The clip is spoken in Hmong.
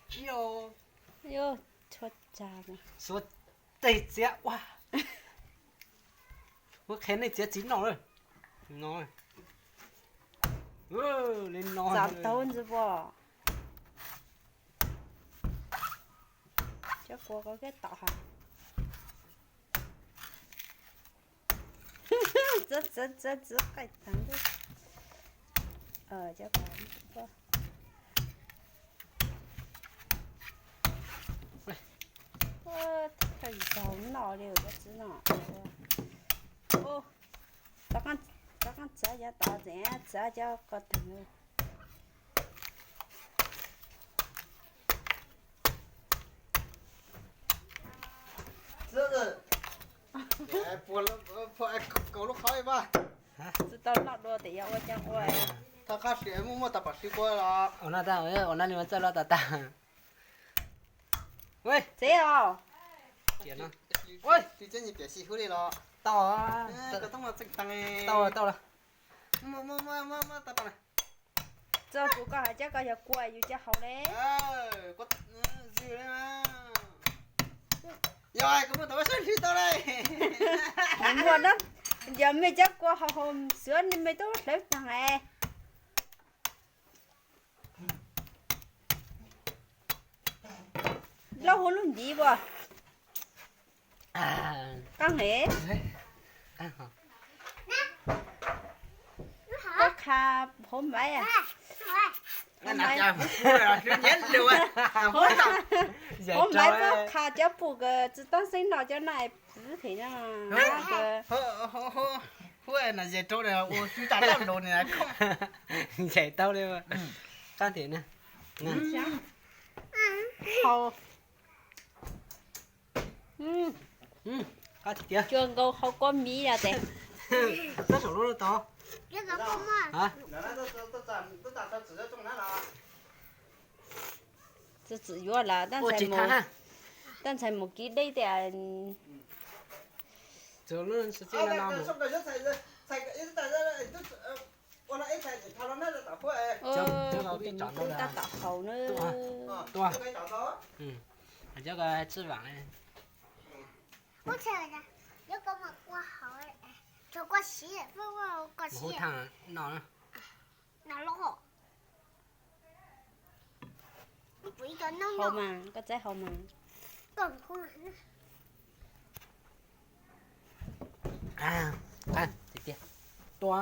Tsis, tshua tsa, xuas tes txiav ua. Muab qhia nej txiav txiv noj lawm. No, li no. Txav tau ntxiv as. Cov kua koj kiag tom hav. Txiav, txiav, txiav, txiav qaij tag. Cov kua, ua, thawj zaug noj li koj txiv no. Rov qab txiav cov tod tseem txiav cov kua tag. Kaus lub qhov mas. Tsis tau noj dua tias yog ua cas ua. Thov qab hli muaj muaj tau pom hli kua los. Ua no tag, ua no li mas txawj los tas tas. Txiav os. Hli txeb nyias piam sib hlub li los. Tau, tau, tau los. Txog kuv koj hais cov koj yog kua yus cov haus li. Yog koj muaj tau sab hli tau li. Muaj na, yog mej cov kua haus haus xwb mej tub hlawv tag es. Laub hauv lub ntiv as. Qab heev. Koj qha hauv maiv. Hauv maiv koj qha cov pum kws tsis tau xeeb noj cov no pw them no. Huab na ze rau ua tsis tas loj los ne. Ncaim tau li. Qab them na. Hau. Qab tiag. Cua nkaus hau kua miv los tes. Tab saum lub tod. Txiv txwm yuav lawm, tab ntxhais mus kiv deb tias. Kuv tus me tub tab tom haus na. Cov ko tswj vam. Mus hu thaj no na. Hau mas, koj txaib hau mas. Tiag tiag. Tua.